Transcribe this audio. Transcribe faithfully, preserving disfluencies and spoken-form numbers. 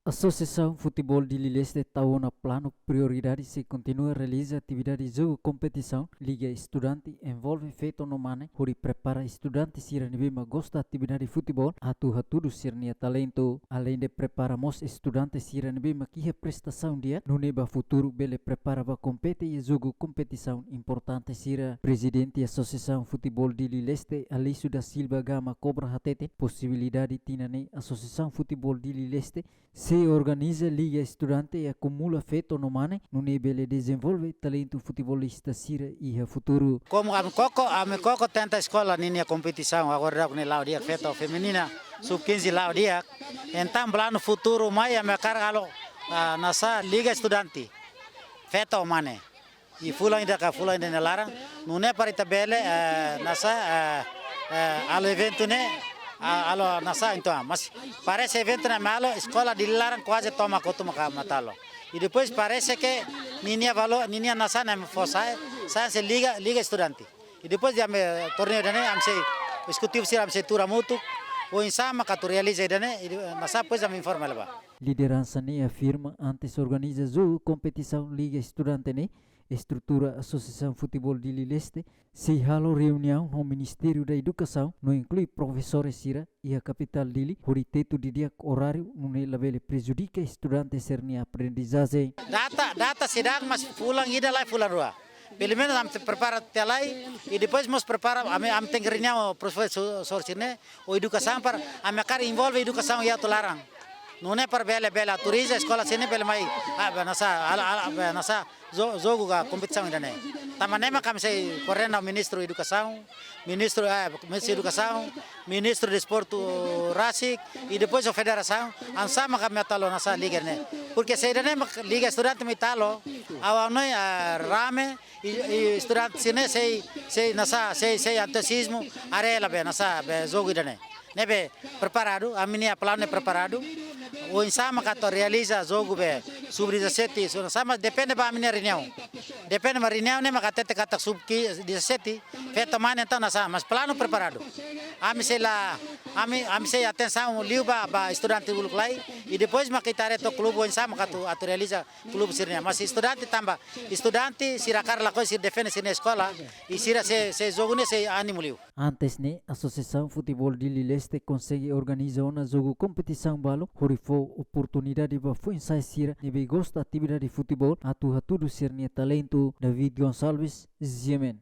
Asosiasaun Futeból Dili Leste tau ona planu prioridade sei kontinua realiza atividade jogu kompetisaun liga estudante envolve feto no mane hodi prepara estudante sira ne'ebé mak gosta atividade futeból atu hatudu sira-nia talentu. Além de prepara mós estudante sira ne'ebé mak iha prestasaun di'ak, nune'e ba futuru bele prepara ba kompete iha jogu kompetisaun importante sira. Prezidente Asosiasaun Futeból Dili Leste, Aleixo da Silva Gama Cobra hateten posibilidade tinan ne'e Asosiasaun Futeból Dili Leste sei organiza liga estudante akumula feto no mane, nune'e bele dezenvolve talentu futebolista sira iha futuru. Komu ami koko, ami koko tenta eskola ninia kompetisaun agora daudauk ne'e la'o di'ak, feto feminina, sub quinze la'o di'ak. Entaun planu futuru mai ami hakarak halo, ah, nasaun liga estudante feto mane. I fulan ida ka fulan ida nia laran, nune'e para ita bele, eh, nasaun, eh, eh, halo eventu ne'e, ah, halo nasaun entaun. Mas parese eventu ne'e ami halo eskola Dili laran kuaze tomak hotu maka ami halo. I depois parese ke ninia valór, ninia nasaun ne'e fó sai, sai sei liga, liga estudante. I depois de ami, eh, torneiu ida-ne'e, ami sei ezekutivu sira ami sei tuur hamutuk, oinsá maka atu realiza ida-ne'e, i de-, nasaun depois ami informa hela ba. Lideransa ne'e afirma antes organiza jogu kompetisaun liga estudante ne'e, estrutura Asosiasaun Futeból Dili Leste sei halo reuniaun ho Ministériu da Edukasaun no inklui profesores sira iha kapitál Dili hodi tetu didi'ak oráriu nune'e labele prejudika estudante sira-nia aprendizajen. Data, data seidauk, mas fulan ida lai fulan rua. Pelumenus ami prepara tiha lai, i depois mós prepara, ami, ami tenke reuniaun ho profesór sira-ne'e, ho edukasaun para ami hakarak envolve edukasaun iha atu laran. Nune'e para bele, bele autoriza eskola sira-ne'e bele mai, ah, ba nasaun, halo, halo, ba nasaun, jo-, jogu ka kompetisaun ida-ne'e. Tanba ne'e mak ami sei koordena ho Ministru Edukasaun, Ministru, eh, Ministru Edukasaun, Ministru Desportu rasik, i depois ho federasaun, oinsá maka ami atu halo nasaun liga ne'e. Porque se ida-ne'e mak liga estudante mak ita halo, ha'u hanoin, eh, rame, i, i estudante sira-ne'e sei, sei nasaun, sei, sei entuziazmu, haree labele nasaun, be jogu ida-ne'e. Ne'ebé preparadu, ami-nia planu ne'e preparadu. Oinsá maka atu realiza jogu be sub dezassete, sub nasaun, mas depende ba ami-nia reuniaun. Depende ba reuniaun ne'e maka hatete katak sub dezassete, feto mane entaun nasaun, mas planu preparadu. Ami sei la, ami, ami sei atensaun liu ba, ba estudante uluk lai, i depois maka ita haree to'ok klube oinsá maka atu, atu realiza klube sira-ne'e. Mas estudante tanba, estudante sira hakarak lakohi sira defende sira-nia eskola, i sira sei, sei jogu ne'e sei ánimu liu. Antes ne'e, Asosiasaun Futeból Dili Leste konsege organiza ona jogu kompetisaun balu, hodi fó oportunidade ba foin-sa'e sira ne'ebé gosta atividade futeból atu hatudu sira-nia talentu. David Gonçalves, G M N.